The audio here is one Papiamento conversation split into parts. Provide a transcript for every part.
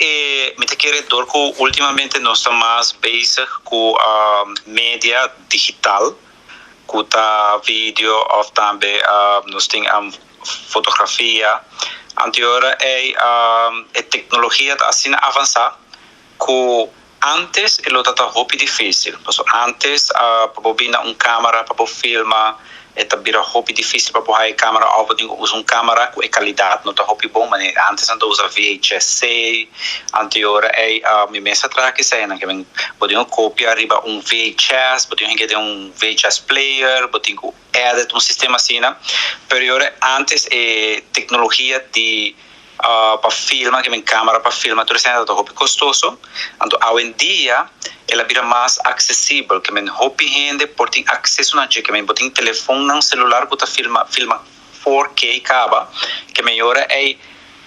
E mi ta kere dor ku últimamente nos ta mas bezig ku media digital, ku ta video òf tambe nos tin fotografia. Anto ora ei e teknologia ta asina avansá ku antes e lo ta hopi difísil. Pasobra antes pa bo bin na un kámara pa bo filma, e ta bira hopi difísil pa bo haya kámara òf bo tin ku usa un kámara ku e kalidat no ta hopi bon. Manera antes nan ta usa VHS. Anto ora ei mi mes a traha eseinan ke men bo tin ku kopia riba un VHS, bo tin ku den un VHS player, bo tin ku edit un sistema asina. Pero ora antes e teknologia di pa filma, ke men kámara pa filma, tur esei ta hopi kostoso. Anto awendia el a bira mas aksesibel, ke men hopi hende por tin akseso na dje, ke men bo tin telefòn selular ku ta filma 4K kaba, ke men ora ei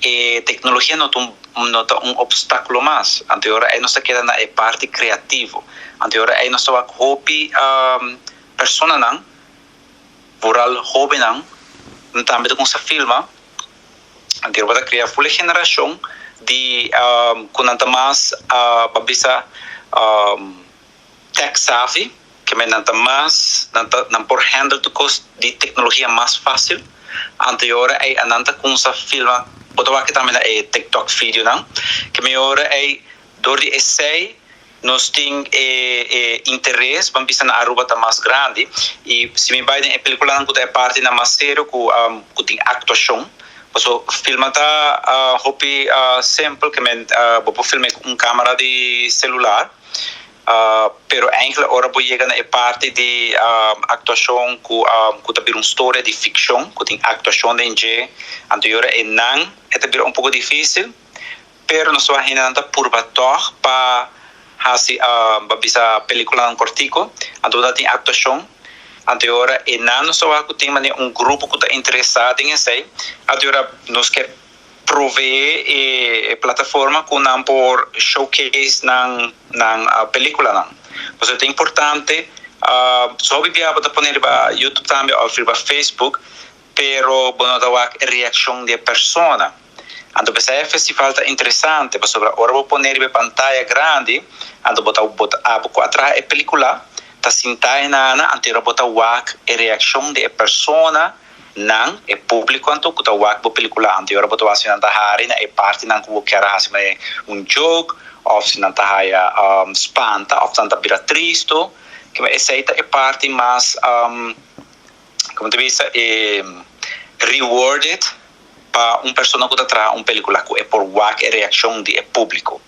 e teknologia no ta un opstákulo mas. Anto ora ei nos ta keda na e parti kreativo. Anto ora ei nos ta hopi personanan, vooral hóbennan, tambe ta kuminsá filma. Anto ora krea full generashon di ku nan ta mas pa bisa tech savvy, ke men nan ta mas nan por handle tur kos di teknologia mas fásil. Anto ora ei nan ta kuminsá filma, bo ta wak tambe na e TikTok video nan, ke men ora ei dor di esei nos tin e interes, ban bisa, na Aruba ta mas grandi. I si mi bai den e pelíkula ku ta e parti na mas serio ku tin aktuashon. So, filma ta hopi simpel, ke men bo por filma ku un kámara di selular. Pero eigenlijk ora bo yega na e parti di aktuashon ku ta bira un storia di fikshon, ku tin aktuashon den dje, anto ora einan e ta bira un poko difísil, pero nos ainda ta purba toch pa hasi pa bisa pelíkula kòrtiku, anto tin aktuashon. Anto ora einan nos ku tin un grupo ku ta interesá den esei. Anto ora nos ke proveé e plataforma ku nan por showcase nan pelíkulanan. Pues ta importante, so bia bo ta pone riba YouTube tambe òf riba Facebook, pero bo no ta wak reakshon di persona. Anto p'esei e festival ta interesante, pasobra ora bo pone riba pantaya grandi, anto bo ta bota abo ku a traha e pelíkula, ta sinta einan, anto ora bo ta wak e reakshon di e persona nan, e públiko anto ku ta wak bo pelíkula. Anto ora bo ta wak si nan ta hari na e parti nan ku bo kier hasi un joke, òf si nan ta haya spanta, òf nan ta bira tristu, ku esei ta e parti mas kon ta bisa, e rewarded pa un persona ku ta traha un pelíkula ku e por wak e reakshon di e públiko.